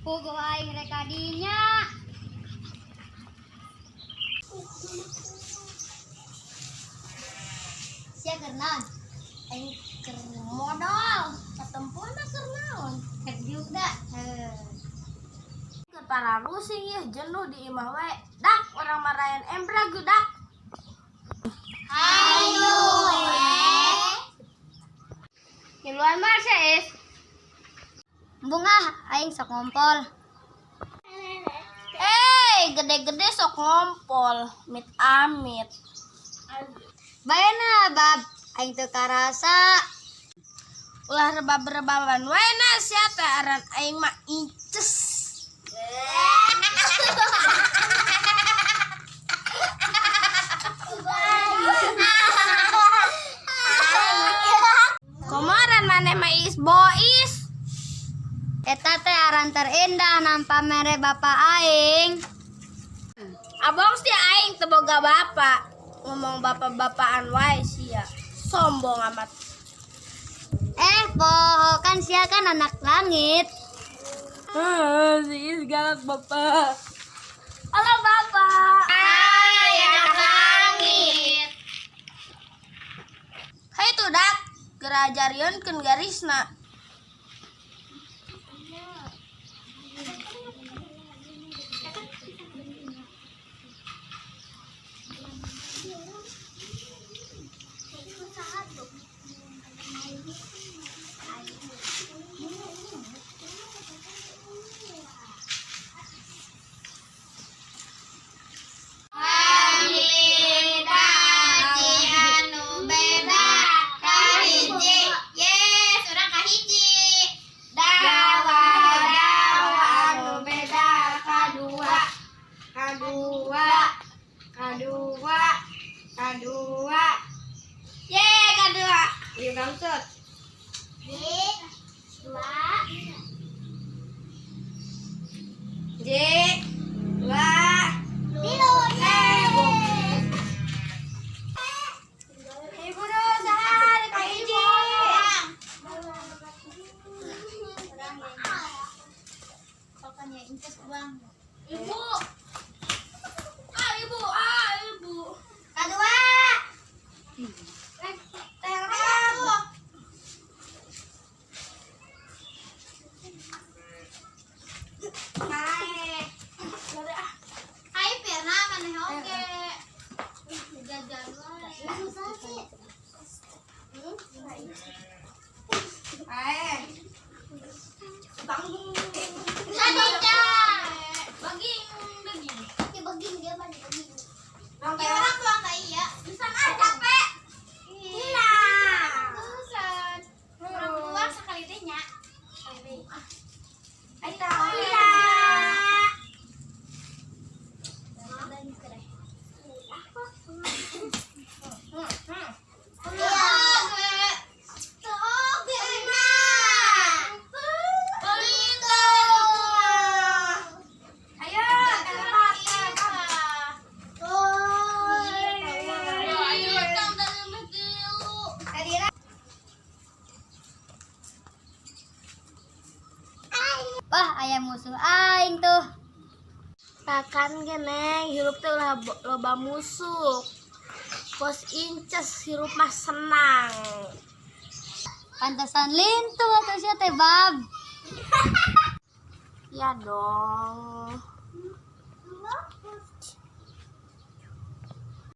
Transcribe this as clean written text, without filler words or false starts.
Puguh aing rek ka dinya. Sia keur naon? Aing keur modol, katempona keur naon? Keur diuk da. Heuh. Keur pararusing yeuh, jenuh di imah wae. Dak, urang marayan embrag yeuh dak. Hayu we. Ngiluan mah sia, Is. Embung ah, aing sok ngompol. Eh, gede-gede sok ngompol, mit amit. Baena bab, aing teu karasa. Ulah rebab-rebaban wae na sia teh, aran aing mah Inces. Komoran maneh mah Is Bois. Eta teh aran terindah nampa mere bapa aing. Abong si aing teu boga bapa. Ngomong bapak-bapaan wae sia. Sombong amat. Eh, poho kan sia kan anak langit. Ah, si Is galak bapak. Halo bapak. Hai anak langit. Hai tuh dak, gerajarieun garisna. Anu beda kahiji, yes, urang kahiji. Dawa dawa anu beda kadua, kadua, kadua, kadua. Ye, kadua. Ieu bangsat. Dua. J, dua. Tilu. Eh, Ibu nu saha kahiji? Ibu. Ah, ibu, ah, ibu. Kadua. Terekam. Hai. Hai Firna, maneh oge. Jajan wae. Hai. Tanggung. Sadika. Baging, baging. Ya baging dia mah baging. Bang, Ya orang buang ka iya. Pisan ah capek. Hilang. Tusan. Urang buang sakali teh nya. Eta hilang. Ayo, telepon, telepon. Ayo, Wah, aya musuh aing tuh. Takan ge neng, hirup teh ulah loba musuh. Kos Inces hirup mah senang. Pantesan lintuh atuh sia teh, bab. Ya dong.